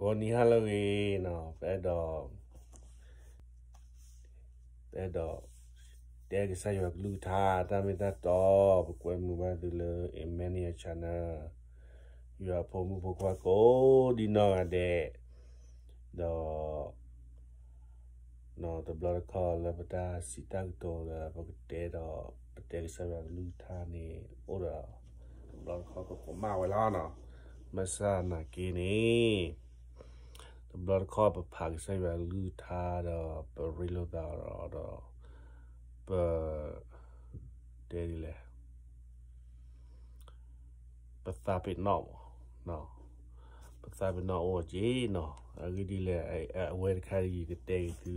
ဂီၤနံၤဟါလၢအဂ့ၤနီၤ, ပအဲၣ်ဒိး ပအဲၣ်ဒိး တဲကစၢ်ယွၤကလုၢ်ကထါ တၢ်မ့ၢ်တၢ်တီ, ပကွဲမုာ်ဘၣ်သုလၢ Emmanuel Channel ယွၤအဖိမုၣ်ဖိခွါကိးဒံနီၢ်ဂၤဒဲး, ဒီး နီၤတဘျီတခီၣ်လၢပတၢ်စံးတၢ်ကတိၤလၢပကတဲဒီး ပတဲကစၢ်ယွၤကလုၢ်ကထါန့ၣ် အိၣ်ဒီး တဘျီတခီၣ်ကကိးမးဝဲလီၤနီၤ, မ့ၢ်စၢ်နာ်က့န့ၣ် တဘျီတခီၣ်ပဖးကစၢ်ယွၤကလုၢ်ကထါဒီး ပရ့လိာ်သးဒီး ပ တဲဒ်လဲၣ် ပသးပ့ၤနီၣ်မး, ပသးပ့ၤနီၣ်အိၣ်က့နီၤ, အဂ့ၢ်ဒ်လဲၣ်, အဝဲတခါအံၤကတဲက့ၤသု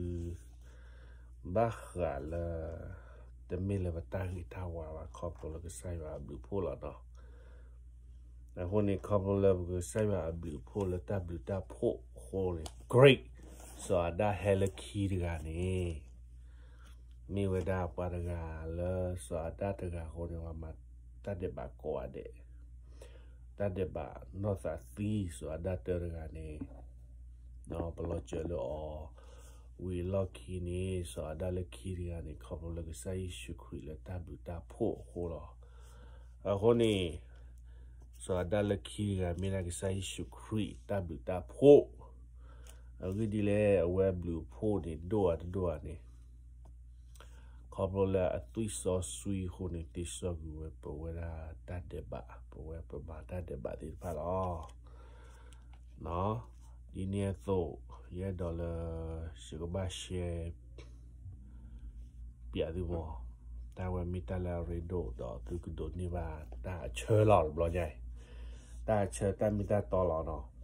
ဘၣ်ဃးလၢ တမ့ၢ်လၢပတၢ်ဂ့ၤတၢ်ဝါဘၣ် ခီဖျိလၢကစၢ်ယွၤအဘျုးအဖှိၣ်လီၤနီၤ. အဃိန့ၣ် ခီဖျိလၢပကစၢ်ယွၤအဘျုးအဖှိၣ်လၢတၢ်ဘျုးတၢ်ဖှိၣ်အဃိန့ၣ် great, စီၤအၤဒၣ်ဟဲလၢခံတဂၤန့ၣ် မ့ၢ်ဝဲဒၣ်ပှၤတဂၤလၢစီၤအၤဒၣ်တဂၤအဃိန့ၣ် ပှၤမၤတၢ်ဒဲးဘးကိးဂၤဒဲး, တၢ်ဒဲးဘးနီၢ်သးသံ စီၤအၤဒၣ်တၢတဂၤန့ၣ် ပလီၤစၢၤလၢအီၤ, ဝံၤအလီၢ်ခံန့ၣ် စီၤအၤဒၣ်လၢခံတဂၤန့ၣ် ခီဖျိလၢကစၢ်ယ့ၣ်ၡူးခရံာ်လၢတၢ်ဘျုးတၢ်ဖှိၣ်အဃိလီၤ. အဃိန့ၣ် စီၤအၤဒၣ်လၢခံတဂၤမ့ၢ်ဒၣ်ကစၢ်ယ့ၣ်ၡူးခရံာ်တၢ်ဘျုးတၢ်ဖှိၣ်, အဂ့ၢ်ဒ်လဲၣ် အဝဲအဘျုးအဖှိၣ်န့ၣ် ဒိၣ်ဧါတဒိၣ်ဧါန့ၣ် ခီဖျိလၢအသွံၣ်စီဆှံအဃိန့ၣ် သ့စီကွံာ်ဝဲပဝဲဒၣ်တၢ်ဒဲးဘး, ပဝဲပမၤတၢ်ဒဲးဘးသ့ၣ်တဖၣ်လီၤ. ဒ်န့ၣ်အသိး ယအဲၣ်ဒိးလၢ ယကဘၣ်ရှဲ ပျးသုမီၤ, တၢ်ဝဲမ့ၢ်တၢ်လၢအရ့ဒိၣ်ဒီးသုကဒိးန့ၢ်ဘၣ်တၢ်အဆၢလီၤတဘျီညါအံၤ, တၢ်အဆၢတၢ်မ့ၢ်တၢ်တီလီၤနီၤ.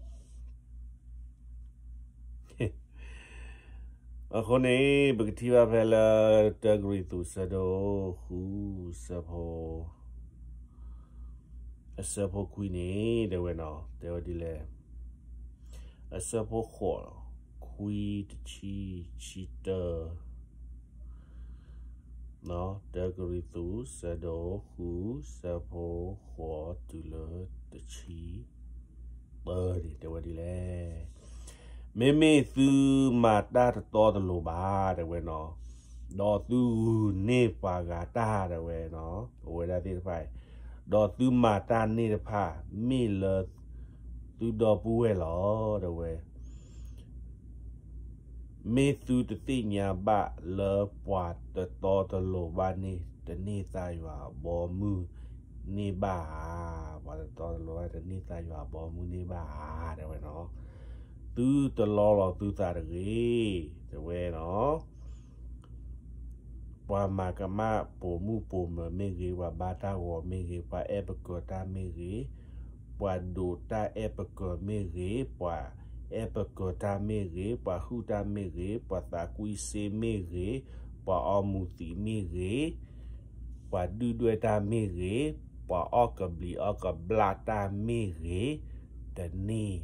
အဃိန့ၣ် ပကထံၣ်ဘၣ်ဖဲလၢ တၢကရံၣ်သူး ဆၢဒိၣ်ဃု ဆၢဖိ အဆၢဖိခွံန့ၣ် တဲဝဲနီၤ, တဲဝဲဒ်လဲၣ်, အဆၢဖိဃိး ခွံ တဆံ ဆံတၢ တၢကရံၣ်သူး ဆၢဒိၣ်ဃု ဆၢဖိဃိးတုၤလၢတဆံ ပၢန့ၣ် တဲဝဲဒ်လဲၣ်, မ့မ့ၢ်သုမၤတၢ်တတီတလိၤဘၣ် တဲဝဲနီၤ, ဒီးသုဂုာ်န့ၢ်ပှၤဂၤတၢ် တဲဝဲနီၤ, ပဝဲဒၣ်သ့ၣ်တဖၣ်အံၤ, ဒီးသုမၤတၢ်န့ၣ်တဖၣ် မ့ၢ်လၢသုဒီပုၢ်ဝဲၢ်လီၤ တဲဝဲ မ့ၢ်သုတသ့ၣ်ညါဘၣ်လၢပှၤတတီတလိၤဘၣ်န့ၣ် တန့ၢ်သါယွၤအဘီအမုၢ်န့ၢ်ဘၣ်ဧါ, ပှၤတတီတလိၤဘၣ်တန့ၢ်သါယွၤအဘီအမုၢ်န့ၢ်ဘၣ်ဧါ တဲဝဲနီၤ, သုတလီလီၤသုသးတဂ့ၤ, တဲဝဲနီၤ ပှၤမၤကမၣ်ပိာ်မုၣ်ပိာ်မၢၤမ့ၢ်ဂ့ၤ, ပှၤဘါတၢ်ဂီၤမ့ၢ်ဂ့ၤ, ပှၤအဲၣ်ပကၢၤတၢ်မ့ၢ်ဂ့ၤ, ပှၤဒိးတၢ်အဲၣ်ပကၢၤမ့ၢ်ဂ့ၤ, ပှၤအဲၣ်ပကၢၤတၢ်မ့ၢ်ဂ့ၤ, ပှၤဟုၣ်တၢ်မ့ၢ်ဂ့ၤ, ပှၤသးကွံစ့မ့ၢ်ဂ့ၤ, ပှၤအီမူၤသံးမ့ၢ်ဂ့ၤ, ပှၤဒုၣ်ဒွဲၣ်တၢ်မ့ၢ်ဂ့ၤ, ပှၤအီၣ်ကဘျံးအီၣ်ကဘျၣ်တၢ်မ့ၢ်ဂ့ၤ, တန့ၢ်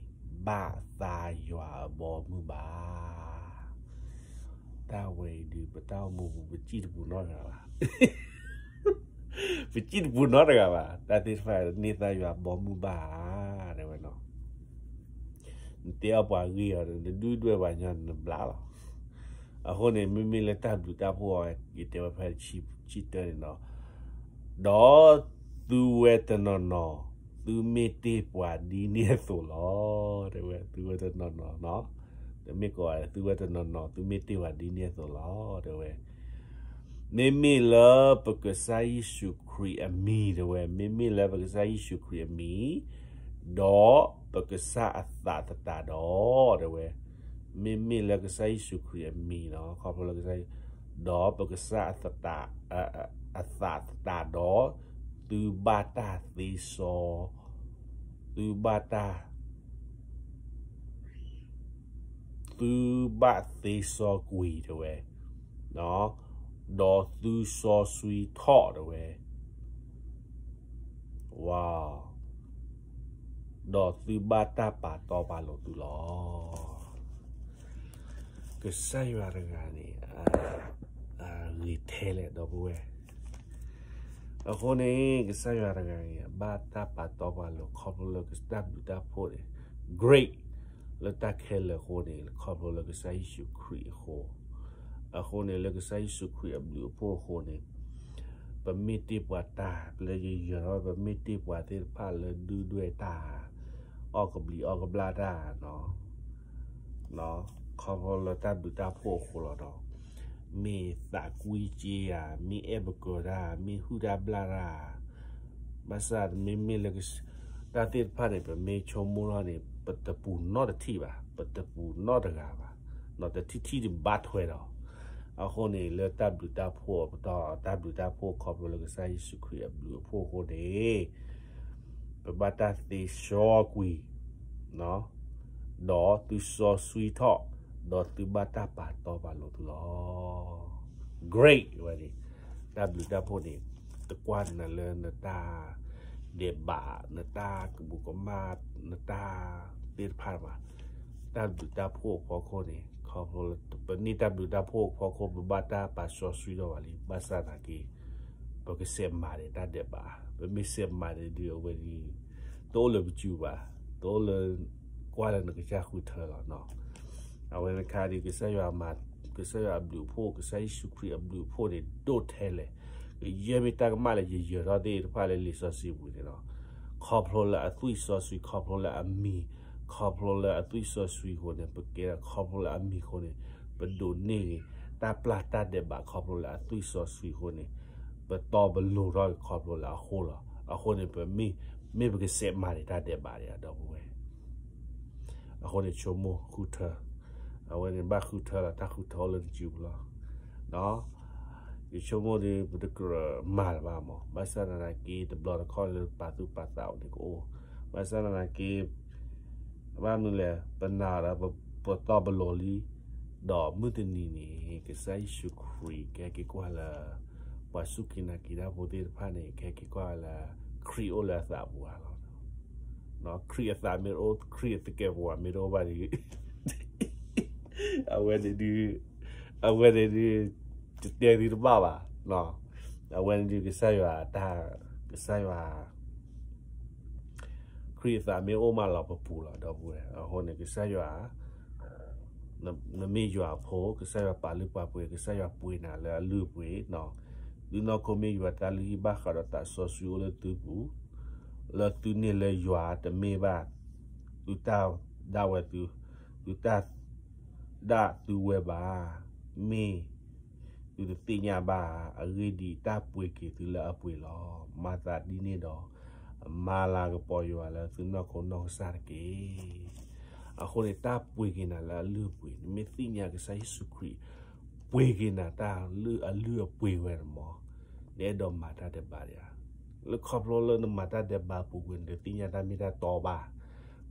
ဘၣ်သါယွၤအဘီအမုၢ်ဘၣ်. တၢ်ဝဲအံၤဒုး ပတၢ်အိၣ်မူပူၤ ပစံၣ်တပူၤနီတဂၤဘၣ်. ပစံၣ်တပူၤနီတဂၤဘၣ်. တၢ်သ့ၣ်တဖၣ်န့ၢ်သါယွၤဘီမုၢ်ဘၣ်ဧါ တဲဝဲနီၤ. နတဲအီၣ်ပှၤဂ့ၤအီၤ နဒုၣ်ဒွဲၣ်ပှၤညီနဘျါလီၤ. အဃိန့ၣ် မ့မ့ၢ်လၢတၢ်ဘျုးတၢ်ဖှိၣ်အံၤ ယတဲဝဲဖဲတဆံတၢန့ၣ်နီၤ, ဒီးသုဝဲတနီၤနီၤ သုမ့ၢ်တ့ၢ်ပှၤဒ်န့ၣ်အသိးလီၤ. တဲဝဲ သုဝဲတနီၤနီၤနီၤ, တမ့ၢ်ကိးဂၤ သုဝဲတနီၤနီၤ သုမ့ၢ်တ့ၢ်ပှၤဒ်န့ၣ်အသိးလီၤ. တဲဝဲ မ့မ့ၢ်လၢပကစၢ်ယ့ၣ်ၡူးခရံာ်အမံၤ တဲဝဲ, မ့မ့ၢ်လၢပကစၢ်ယ့ၣ်ၡူးခရံာ်အမံၤ, ဒီးပကစၢ်အသးသတးဒီး တဲဝဲ, မ့မ့ၢ်လၢကစၢ်ယ့ၣ်ၡူးခရံာ်အမံၤနီၤ, ခီဖျိလၢကစၢ်ယ့ၣ်, ဒီးပကစၢ်အသး, အသးသတးဒီး သုဘၣ်တၢ်သ့စီ, သုဘၣ်တၢ် သုဘၣ်သ့စီကွံာ် တဲဝဲ, ဒီးသုစီဆှံထီၣ် တဲဝဲ, ဝါ, ဒီးသုဘၣ်တၢ်ပာ်တီပာ်လိၤသုလီၤ. ကစၢ်ယွၤတဂၤန့ၣ် အဂ့ၤထဲလဲၣ် ဒီပုၢ်ဝဲၢ်. အဃိန့ၣ် ကစၢ်ယွၤတဂၤန့ၣ် ဘၣ်တၢ်ပာ်တီပာ်လိၤ ခီဖျိလၢတၢ်ဘျုးတၢ်ဖှိၣ်န့ၣ် great လၢတၢ်ခဲလၢာ်အဃိန့ၣ် ခီဖျိလၢကစၢ်ယ့ၣ်ၡူးခရံာ်အဃိ, အဃိန့ၣ် လၢကစၢ်ယ့ၣ်ၡူးခရံာ်အဘျုးအဖှိၣ်အဃိန့ၣ် ပမ့ၢ်တ့ၢ်ပှၤတၢ် လၢယယၢၤထီၣ် ပမ့ၢ်တ့ၢ်ပှၤသ့ၣ်တဖၣ်လၢဒုၣ်ဒွဲၣ်တၢ် အီၣ်ကဘျံးအီၣ်ကဘျၣ်တၢ် ခီဖျိလၢတၢ်ဘျုးတၢ်ဖှိၣ်အဃိလီၤဒီး မ့ၢ်သးကွံစ့ဧါ, မ့ၢ်အဲၣ်ပကၢၤတၢ်, မ့ၢ်ဟုၣ်တၢ်ဘျၣ်တၢ်, ဘၣ်ဆၣ်မ့မ့ၢ်လၢ တၢ်သ့ၣ်တဖၣ်န့ၣ် ပမ့ၢ်ဆိကမိၣ်ထီၣ်န့ၣ် ပတပူၤနီတထံၣ်ဘၣ်, ပတပူၤနီတဂၤဘၣ်, ဒီးတထံၣ်ထံၣ်တဘၣ်ထွဲဒီး, အဃိန့ၣ် လၢတၢ်ဘျုးတၢ်ဖှိၣ်ပတီၢ် တၢ်ဘျုးတၢ်ဖှိၣ်ခီဖျိလၢကစၢ်ယ့ၣ်ၡူးခရံာ်အဘျုးအဖှိၣ်အဃိန့ၣ် ပဘၣ်တၢ်သ့စီကွံာ် ဒီးသုစီဆှံထီၣ်, ဒီးသုဘၣ်တၢ်ပာ်တီပာ်လိၤသုလီၤ. Great ဝဲန့ၣ်, တၢ်ဘျုးတၢ်ဖှိၣ်န့ၣ် တကွၢ်နၤလၢနတၢ်ဒဲးဘး, နတၢ်ကဘူၣ်ကမၣ်, နတၢ်သ့ၣ်တဖၣ်ဘၣ်, တၢ်ဘျုးတၢ်ဖှိၣ်အဖီခိၣ်န့ၣ် ခီဖျိလၢ ပန့ၢ်တၢ်ဘျုးတၢ်ဖှိၣ်အဖီခိၣ် ပဘၣ်တၢ်ပာ်စီဆှံထီၣ်ဘၣ်လံ, ဘၣ်ဆၣ်သနာ်က့ ပကဆဲးမၤဒံးတၢ်ဒဲးဘး, ပမ့ၢ်ဆဲးမၤဒံးဒုး အဝဲဒုး တအိၣ်လၢပစုဘၣ်, တအိၣ်လၢ ကွၢ်လၢနကစၢ်ဃုထၢလီၤနီၤ. အဝဲန့ၣ်အခါဒုး ကစၢ်ယွၤမၤ, ကစၢ်ယွၤအဘျုးအဖှိၣ် ကစၢ်ယ့ၣ်ၡူးခရံာ်အဘျုးအဖှိၣ်န့ၣ် ဒိၣ်ထဲလဲၣ်, ကယဲၢ်မ့ၢ်တၢ်ကမၣ်လၢယယၢၤထီၣ်သ့ၣ်တဖၣ်လၢလံာ်စီဆှံပူၤန့ၣ်လီၤ. ခီဖျိလၢအသွံၣ်စီဆှံ, ခီဖျိလၢအမံၤ, ခီဖျိလၢအသွံၣ်စီဆှံအဃိန့ၣ် ပကဲထီၣ် ခီဖျိလၢအမံၤအဃိန့ၣ် ပဒိးန့ၢ်ဂ့ၤ တၢ်ပျၢ်တၢ်ဒဲးဘး ခီဖျိလၢအသွံၣ်စီဆှံအဃိန့ၣ် ပတီပလိၤထီၣ်ဂ့ၤ ခီဖျိလၢအဃိလီၤ. အဃိန့ၣ် ပမ့ၢ်, မ့ၢ်ပကဆဲးမၤဒံးတၢ်ဒဲးဘးဒံး ဒီပုၢ်ဝဲၢ် အဃိန့ၣ် ဆိကမိၣ်ဃုထၢ, အဝဲန့ၣ်ဘၣ်ဃုထၢလီၤ, တၢ်ဃုထၢအိၣ်လၢနစုပူၤလီၤ. ယဆိကမိၣ်ဒီး ပတကြၢးမၤလၢၤဘၣ်မး, ဘၣ်ဆၣ်သနာ်က့ တဘျီတခီၣ်လၢပာ်သူၣ်ပာ်သးအိၣ်န့ၣ်ကအိၣ်, ဘၣ်ဆၣ်သနာ်က့ ဘၣ်မနုၤလဲၣ် ပနာ်ဒီး ပတီပလိၤလံ, ဒီးမုၢ်တနံၤန့ၣ် ကစၢ်ယ့ၣ်ၡူးခရံာ် ကဟဲက့ၤကွၢ်လၢ ပှၤစူၢ်က့ၤနာ်က့ၤတၢ်ဖိသ့ၣ်တဖၣ်န့ၣ် ကဟဲက့ၤကွၢ်လၢ ခရံာ်အိၣ်လၢအသးပူၤဧါလီၤ. ခရံာ်အသးမ့ၢ်တအိၣ်, ခရံာ်အသကဲးပဝးမ့ၢ်တအိၣ်ဘၣ်ဒီး အဝဲန့ၣ်ဒုး, အဝဲန့ၣ်ဒုး တတဲသုတဘၣ်ဘၣ်. အဝဲန့ၣ်ဒုး ကစၢ်ယွၤတၢ်, ကစၢ်ယွၤ ခရံာ်အသးမ့ၢ်အိၣ်မးလီၤ ပပူၤလီၤ ဒီပုၢ်ဝဲၢ်. အဃိန့ၣ် ကစၢ်ယွၤ နမ့ၢ်ယွၤအဖိ, ကစၢ်ယွၤပာ်လုၢ်ပာ်ပှ့ၤ, ကစၢ်ယွၤပှ့ၤနၤလၢအလုၢ်အပှ့ၤ, သုနီၢ်ခိမ့ၢ်ယွၤတၢ်လုၢ်ဟံၣ်ဘၣ်ဃးဒီး သးစီဆှံအိၣ်လၢသုပူၤ, လၢသုန့ၢ်လၢယွၤတမ့ၢ်ဘၣ်, သုတၢ်ဒၣ်ဝဲသု, သုတၢ်ဒၣ်သုဝဲဘၣ်, မ့ၢ် သုတသ့ၣ်ညါဘၣ်. အဂ့ၢ်ဒ်အံၤ, တၢ်ပှ့ၤက့ၤသုလၢအပှ့ၤလီၤ. မၤသးဒ်န့ၣ်ဒီး မၤလၤကပီၤယွၤလၢသုနီၢ်ခိနီၢ်ကစၢ်တက့ၢ်. အဃိန့ၣ် တၢ်ပှ့ၤက့ၤနၤလၢအလုၢ်အပှ့ၤ, နမ့ၢ်သ့ၣ်ညါကစၢ်ယ့ၣ်ၡူးခရံာ် ပှ့ၤက့ၤနၤတၢ်လၢအလုၢ်အပှ့ၤဝဲန့ၣ်မး, နအဲၣ်ဒိးမၤတၢ်ဒဲးဘးဒံးဧါ. လၢခီဖျိလၢနမၤတၢ်ဒဲးဘးပူၤကွံာ် နတသ့ၣ်ညါတၢ်မ့ၢ်တၢ်တီဘၣ်.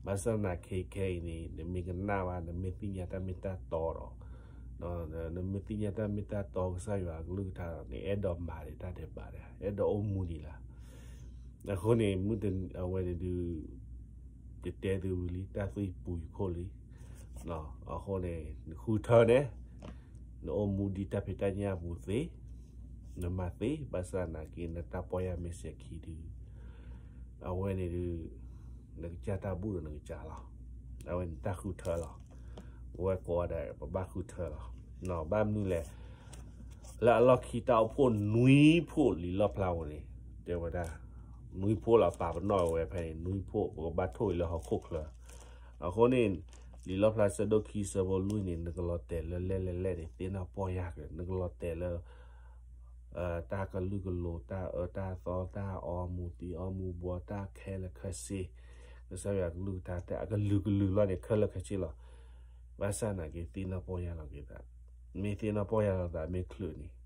ဘၣ်ဆၣ်သနာ်က့ခဲအံၤန့ၣ် နမ့ၢ်ကနၣ်ဘၣ်, နမ့ၢ်သ့ၣ်ညါတၢ်မ့ၢ်တၢ်တီဒီး နမ့ၢ်သ့ၣ်ညါတၢ်မ့ၢ်တၢ်တီကစၢ်ယွၤအကလုၢ်ကထါဒီး နအဲၣ်ဒိးမၤဒံးတၢ်ဒဲးဘးဒံးဧါ, အဲၣ်ဒိးအိၣ်မူဒံးလၢ အဃိန့ၣ် မုၢ်တနံၤအဝဲန့ၣ်ဒုး ယတဲသုဝံၤလံ, တၢ်သွံၣ်ပူၤယခိၣ်လံ. အဃိန့ၣ် နဃုထၢန့ၣ် နအိၣ်မူဒ်တၢ်ဖံးတၢ်ညၣ်အပူၤသ့, နမၤသ့, ဘၣ်ဆၣ်သနာ်က့ နတၢ်ပီၢ်ယၢ်မ့ၢ်စဲၤခံဒုး အဝဲန့ၣ်ဒုး နကစၢ်တၢ်ဘူၣ်ဒီးနကစၢ်လီၤ. အဝဲန့ၣ်တၢ်ဃုထၢလီၤ. ပဝဲကိးဂၤဒဲး ပဘၣ်ဃုထၢလီၤ. ဘၣ်မနုၤလဲၣ် လၢအလီၢ်ခံတၢ်အိၣ်ဖှိၣ်နွံဖှိၣ်လံာ်လီၣ်ဖျါဝဲန့ၣ် တဲဝဲဒၣ် နွံဖှိၣ်လီၤ ပာ်ပနီၣ်ဝဲဖဲန့ၣ် နွံဖှိၣ် ပကဘၣ်ထိၣ်အံၤလၢဟီၣ်ခိၣ်ချၢ. အဃိန့ၣ် လံာ်လီၣ်ဖျါဆၢဒိၣ်ခံဆၢဖိလွံၢ်န့ၣ် နကလီၤတဲာ်လၢလဲၣ်လဲၣ်လဲၣ်န့ၣ် သ့ၣ်နီၣ်ပီၢ်ယၢ်က့ၤ, နကလီၤတဲာ်လၢ တၢ်ကလုာ်ကလိၤ တၢ်အၢတၢ်သီ တၢ်အီမူၤသံအီမူၤဘှီ တၢ်ခဲလၢာ်ခဲဆ့, ကစၢ်ယွၤကလုၢ်ကထါတဲအကလုာ်ကလုာ်လီၤန့ၣ် ခဲလၢာ်ခဲဆ့လီၤ. ဘၣ်ဆၣ်သနာ်က့ သ့ၣ်နီၣ်ပီၢ်ယၢ်လီၤက့ၤသး, မ့ၢ်သ့ၣ်နီၣ်ပီၢ်ယၢ်လီၤသး မ့ၢ်ချုးန့ၣ်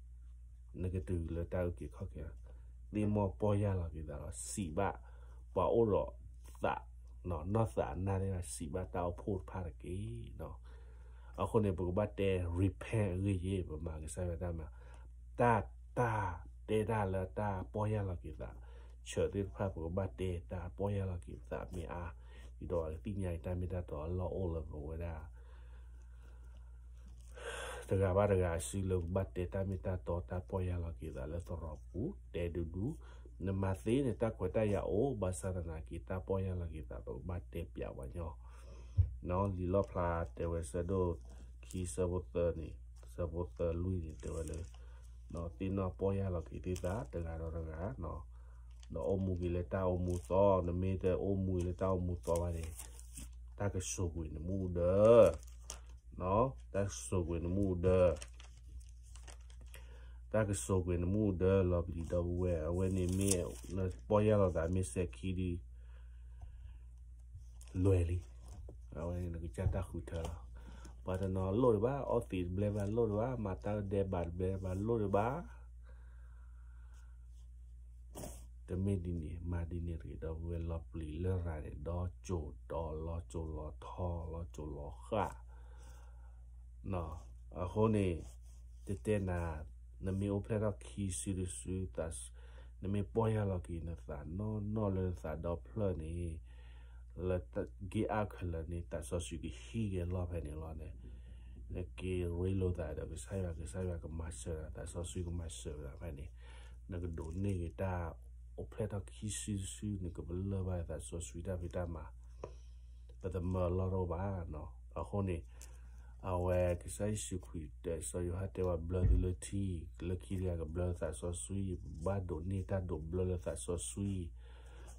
နကတုၤလၢတၢ်အုၣ်က့ၤခီၣ်က့ၤလီၤ. သ့ၣ်နီၣ်ပီၢ်ယၢ်လီၤက့ၤသးလီၤ. စံးဘၣ်ပှၤအိၣ်ဒီးသး နီၢ်သးအနၢ်သ့ၣ်တဖၣ် စံးဘၣ်တၢ်အိၣ်ဖှိၣ်တဖၣ်တက့ၢ်. အဃိန့ၣ် ပကဘၣ်တဲ repent အဂ့ၢ်ယဲၢ် ပမၤကစၢ်ယွၤတၢ်မၤ, တၢ်, တၢ်တဲတၢ်လၢတၢ်ပီၢ်ယၢ်လီၤက့ၤသး, ဆၢသ့ၣ်တဖၣ် ပကဘၣ်တဲတၢ်ပီၢ်ယၢ်လီၤက့ၤသးမ့ၢ်အါ, ဒ်သိးပှၤကသ့ၣ်ညါအံၤ တၢ်မ့ၢ်တၢ်တီအလီၢ်အိၣ်လၢပဝဲဒၣ် တဂၤဘၣ်တဂၤအစုလၢ ပကဘၣ်တဲတၢ်မ့ၢ်တၢ်တီ တၢ်ပီၢ်ယၢ်လီၤက့ၤသးလၢသရိာ်ပူၤ, တဲဒူဒူ, နမၤသ့န့ၣ် တၢ်ခွဲးတၢ်ယာ်အိၣ်, ဘၣ်ဆၣ်သနာ်က့ တၢ်ပီၢ်ယၢ်လီၤက့ၤသး ပကဘၣ်တဲပျးဝဲညီ လံာ်လီၣ်ဖျါတဲဝဲဆၢဒိၣ်ခံဆၢဖိသၢန့ၣ်, ဆၢဖိသၢလွံၢ်န့ၣ် တဲဝဲလၢ သ့ၣ်နီၣ်ပီၢ်ယၢ်လီၤက့ၤသ့ၣ်သးတဂၤဒီးတဂၤ, ဒီးအိၣ်မူက့ၤလၢတၢ်အိၣ်မူသီ, နမ့ၢ်တအိၣ်မူလၢတၢ်အိၣ်မူသီဘၣ်န့ၣ်, တၢ်ကစိာ်ကွံာ်နမူဒါ, တၢ်ကစိာ်ကွံာ်နမူဒါ တၢ်ကစိာ်ကွံာ်နမူဒါလီၤပျံၤ ဒီပုၢ်ဝဲၢ်, အဝဲန့ၣ်မ့ၢ်နပီၢ်ယၢ်လီၤသးမ့ၢ်စဲၤခံဒု လွဲၤလံ. အဝဲန့ၣ်နကစၢ်တၢ်ဃုထၢလီၤ. ပှၤတနီၤလိၣ်ဒံးဘၣ်, အီသံးတဘျဲဘၣ်လိၣ်ဒံးဘၣ်, မၤတၢ်ဒဲးဘးတဘျဲဘၣ်လိၣ်ဒံးဘၣ်. တမ့ၢ်ဒ်န့ၣ် မၤဒ်န့ၣ်တဂ့ၤ ဒီပုၢ်ဝဲၢ်, လီၤပျံၤလရာ်န့ၣ် ဒီကၠိၤဒီး လီၤကၠိၤလီၤထီ လီၤကၠိၤလီၤဃၣ် အဃိန့ၣ် တတဲနၤ, နမ့ၢ်အိၣ်ဖျဲၣ်ထီၣ်ခံစုတစု, နမ့ၢ်ပီၢ်ယၢ်လီၤက့ၤနသးနီၢ်နီၢ်လၢနသးဒီဖျၢၣ်န့ၣ်, လၢဂ့ၢ်အါခဲလၢာ်န့ၣ် သးစီဆှံကဟံးက့ၤလီၢ်ဖဲန့ၣ်လီၤန့ၣ်, နက့ၤရ့လိာ်သးဒီးကစၢ်ယွၤ, ကစၢ်ယွၤကမၤစၢၤနၤ, သးစီဆှံကမၤစၢၤနၤဖဲန့ၣ်, နကဒိးန့ၢ်က့ၤတၢ်အိၣ်ဖျဲၣ်ထီၣ်ခံစုတစု, နကပလၢၢ်ဘၣ်သးစီဆှံတၢ်ဖံးတၢ်မၤ ပသမၢအလီၢ်တအိၣ်ဘၣ်. အဃိန့ၣ် အဝဲကစၢ်ယ့ၣ်ၡူးခရံာ်တဲ စီၤယိၤဟၣ်တဲဝဲ ဘျၢသုလၢထံ, လၢခံတဂၤကဘျၢသးစီဆှံ, ပဘၣ်ဒိးန့ၢ်တၢ်ဒိးဘျၢလၢသးစီဆှံ,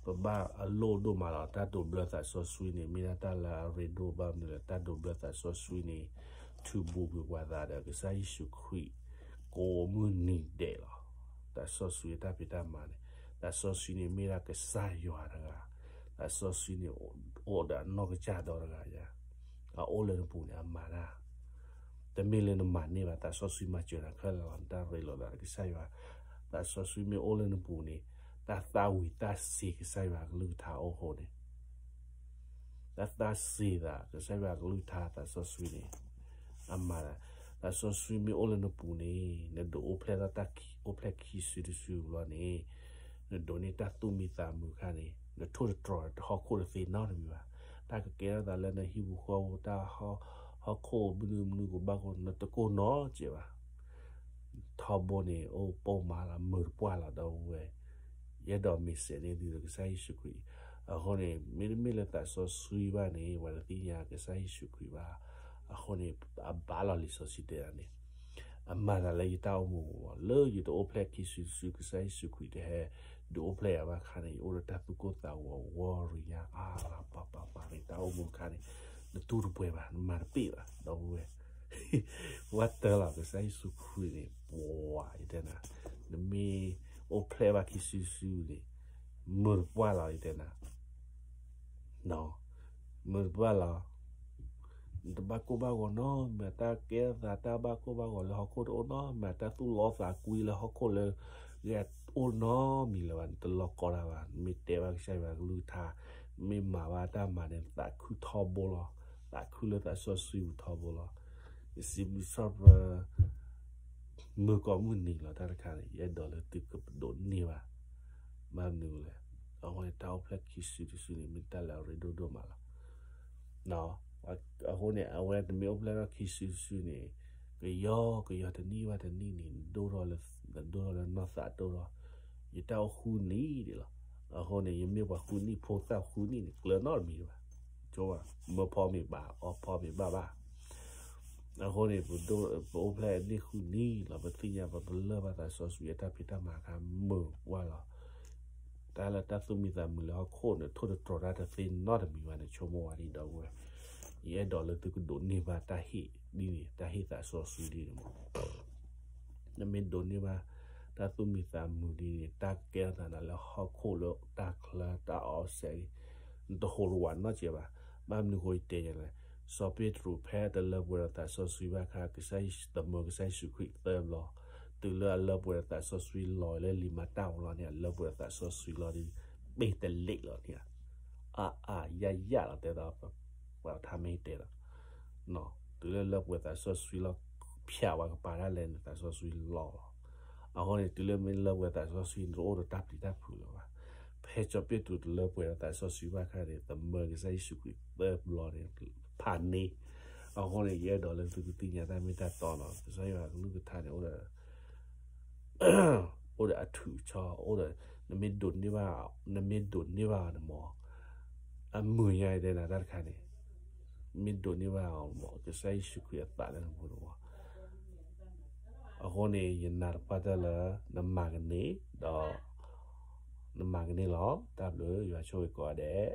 ပဘၣ်အလိၣ်ဒိၣ်မးလီၤ. တၢ်ဒိးဘျၢသးစီဆှံန့ၣ် မ့ၢ်ဒၣ်တၢ်လၢအရ့ဒိၣ်ဘၣ်မနုၤလဲၣ်, တၢ်ဒိးဘျၢသးစီဆှံန့ၣ် ထုးဘူးကွံာ်ပှၤသးဒီးကစၢ်ယ့ၣ်ၡူးခရံာ် ကိးမုၢ်နံၤဒဲးလီၤ. သးစီဆှံအတၢ်ဖံးတၢ်မၤန့ၣ်, သးစီဆှံန့ၣ်မ့ၢ်ဒၣ်ကစၢ်ယွၤတဂၤ, သးစီဆှံန့ၣ်အိၣ်ဒီးအနီၢ်ကစၢ်ဒီတဂၤယါ, အအိၣ်လၢနပူၤန့ၣ် အမၤတၢ်, တမ့ၢ်လၢနမၤန့ၢ်ဘၣ်, သးစီဆှံမၤစၢၤနၤခဲလၢာ်လီၤ. နတၢ်ရ့လိာ်သးဒီးကစၢ်ယွၤ, သးစီဆှံမ့ၢ်အိၣ်လၢနပူၤန့ၣ်, တၢ်သၣ်ဝံၤသၣ်စ့ၤကစၢ်ယွၤကလုၢ်ကထါအိၣ်အဃိန့ၣ် တၢ်သၣ်စ့ၤသး ကစၢ်ယွၤကလုၢ်ကထါသးစီဆှံန့ၣ်, အမၤ, သးစီဆှံမ့ၢ်အိၣ်လၢနပူၤန့ၣ် နဒိးအိၣ်ဖျဲၣ်ထီၣ်တၢ်အိၣ်ဖျဲၣ်ခံစုတစုလီၤန့ၣ်, နဒိးန့ၢ်တၢ်သူၣ်မံသးမုာ်အခါန့ၣ် နထိၣ်တတြီၤဟီၣ်ခိၣ်တသ့နီတမံၤဘၣ်. တၢ်ကကဲထီၣ်သးလၢနဟံၣ်ပူၤဃီပူၤ တၢ်ဟီၣ်ခိၣ်မနုၤမနုၤကဘၣ်ကီ နတကိၢ်နီတစဲးဘၣ်. ထီဘိန့ၣ် အိၣ်ပိာ်မၤလီၤ မုာ်တပှၢ်လီၤ ဒီပုၢ်ဝဲၢ်, ယအဲၣ်ဒိးမ့ၢ်စဲးန့ၢ်သုဒီးကစၢ်ယ့ၣ်ၡူးခရံာ်. အဃိန့ၣ် မ့တမ့ၢ်လၢသးစီဆှံဘၣ်န့ၣ် ပှၤတသ့ၣ်ညါကစၢ်ယ့ၣ်ၡူးခရံာ်ဘၣ်. အဃိန့ၣ် အဘၣ်လီၤလံာ်စီဆှံတဲဒၣ်န့ၣ် အမၤသးလၢယတၢ်အိၣ်မူအပူၤလီၤ. လၢယတအိၣ်ဖျဲၣ်ခံစုတစု ကစၢ်ယ့ၣ်ၡူးခရံာ်တဟဲဒုးအိၣ်ဖျဲၣ်ယၤဘၣ်အခါန့ၣ် ယအိၣ်ဒီးတၢ်သူၣ်ကိၢ်သးဂီၤဝီရံၤညါ အါလီၤပၤပၤပၤန့ၣ် တၢ်အိၣ်မူအခါန့ၣ် နတူၢ်တပှဲၤဘၣ် နမၤတပ့ၢ်ဘၣ် ဒီပုၢ်ဝဲၢ်. ဝဲတၢ်လီၤ ကစၢ်ယ့ၣ်ၡူးခရံာ်န့ၣ် ပှၤ ယတဲနၤ, နမ့ၢ်အိၣ်ဖျဲၣ်ဘၣ်ခံစုတစုန့ၣ် မုာ်တပှၢ်လီၤ ယတဲနၤ မုာ်တပှၢ်လီၤ. နတဘၣ်ကိၢ်ဘၣ်ဂီၤနီတမံၤ, တၢ်ကဲထီၣ်သး တၢ်ဘၣ်ကိၢ်ဘၣ်ဂီၤလၢဟီၣ်ခိၣ်တအိၣ်နီတမံၤ, တၢ်သူၣ်လီသးကွံလၢဟီၣ်ခိၣ်လၢ ဂဲၤအိၣ်နီတမံၤလၢၤဘၣ်, နတလီၢ်ကီတၢ်ဘၣ်. နမ့ၢ်တဲဘၣ်ကစၢ်ယွၤကလုၢ်ကထါ, နမ့ၢ်မၤဘၣ်တၢ်မၤန့ၣ် သးခုထီဘိလီၤ. သးခုလၢသးစီဆှံပူၤထီဘိလီၤ. ယစံးဘျုးစံးဖှိၣ် မုၢ်ကိးမုၢ်နံၤလီၤ. တၢ်တခါန့ၣ် ယအဲၣ်ဒိးလၢသုကဒိးန့ၢ်ဘၣ်. ဘၣ်မနုၤလဲၣ်, အဝဲန့ၣ်တၢ်အိၣ်ဖျဲၣ်ခံစုတစုန့ၣ် မ့ၢ်တၢ်လၢအရ့ဒိၣ်ဒိၣ်မးလီၤ. အဃိန့ၣ် အဝဲတမ့ၢ်အိၣ်ဖျဲၣ်ထီၣ်ခံစုတစုန့ၣ် ကယီကယီတနံၣ်ဘၣ်တနံၣ်န့ၣ် နဒိၣ်ထီၣ်လၢ နဒိၣ်ထီၣ်လၢနီၢ်သးဒိၣ်ထီၣ်. ယတၢ်အိၣ်ဃုနံၣ်ဒံးလီၤ. အဃိန့ၣ် ယမ့ၢ်ပှၤဃုနံၣ်ဖိသၣ်ဃုနံၣ်န့ၣ် ကျၢၤနီတမံၤဘၣ်. ကၠိဘၣ် မၢဖီမ့ၢ်ဘၣ် အီဖီမ့ၢ်ဘၣ်ဘၣ်. အဃိန့ၣ် ပအိၣ်ဖျဲၣ်အနံၣ်ဃုနံၣ်လီၤ. ပသ့ၣ်ညါ ပပလၢၢ်ဘၣ်သးစီဆှံအတၢ်ဖံးတၢ်မၤအခါ မုာ်ပှၢ်လီၤ. တၢ်လၢတၢ်သူၣ်မံသးမုာ်လၢဟီၣ်ခိၣ်န့ၣ် ထိၣ်တတြီၤတၢ်တသ့နီတမံၤဘၣ်န့ၣ် ဆိကမိၣ်ဝဲဒ်ဒီပုၢ်ဝဲၢ်. ယအဲၣ်ဒိးလၢသုကဒိးန့ၢ်ဘၣ်တၢ်ဟ့ၣ်ဒ်န့ၣ် တၢ်ဟ့ၣ်သးစီဆှံဒ်န့ၣ်မး. နမ့ၢ်ဒိးန့ၢ်ဘၣ် တၢ်သူၣ်မံသးမုာ်ဒ်န့ၣ် တၢ်ကဲထီၣ်သးနၤလၢဟီၣ်ခိၣ်လၢတၢ်ချၢတၢ်အီၣ်စဲး နတဟူးတဝးနီတစဲးဘၣ်. ဘၣ်မနုၤဃိယတဲလဲၣ်, စီၤပ့းတရူးဖဲတလၢပှဲၤဒီးသးစီဆှံဘၣ်အခါ ကစၢ်ယ့ၣ်ၡူး သမၢကစၢ်ယ့ၣ်ၡူးခရံာ်သၢဘျီ, တုၤလၢအလၢပှဲၤဒီးသးစီဆှံလီၤလၢလံာ်မၤတၢ်ဝဲလီၤန့ၣ် အလၢပှဲၤဒီးသးစီဆှံလီၤဒီး ပ့ၢ်တလ့ၣ်လီၤန့ၣ်ဧါ. အါအါယၢ်ယၢ်လီၤ တဲဒီး ပှၤထါမ့ၢ်တဲဒီး တုၤလၢလၢပှဲၤသးစီဆှံလီၤ ဖျါဝဲကပၤဒၣ်လဲာ်န့ၣ် သးစီဆှံလီၤလီၤ. အဃိန့ၣ် တုၤလၢမ့ၢ်လၢပှဲၤသးစီဆှံန့ၣ် တအိၣ်ဒီးတၢ်ပျံၤတၢ်ဖုးလၢၤဘၣ်. ဖဲစီၤပ့းတရူးတလၢပှဲၤဒီးသးစီဆှံဘၣ်အခါန့ၣ် သမၢကစၢ်ယ့ၣ်ၡူးခရံာ်သၢဘျီန့ၣ် ဖးန့ၢ်. အဃိန့ၣ် ယအဲၣ်ဒိးလၢသုကသ့ၣ်ညါတၢ်မ့ၢ်တၢ်တီလီၤ. ကစၢ်ယွၤကလုၢ်ကထါန့ၣ် အိၣ်ဒီး အိၣ်ဒီးအထူးအဆီ အိၣ်ဒီး နမ့ၢ်ဒိးန့ၢ်ဘၣ် နမ့ၢ်ဒိးန့ၢ်ဘၣ်အီၤန့ၣ်မး အမုာ်ညါတဲနၤတၢ်တခါန့ၣ် မ့ၢ်ဒိးန့ၢ်ဘၣ်အီၤမး ကစၢ်ယ့ၣ်ၡူးခရံာ်အသးလၢနပူၤတဝီ အဃိန့ၣ် ယနာ်သပှၢ်တၢၢ်လၢ နမၤကန့ၢ်ဒီး နမၤကန့ၢ်လီၤ. တၢ်ဘျုး ယွၤဆိၣ်ဂ့ၤကိးဂၤဒဲး.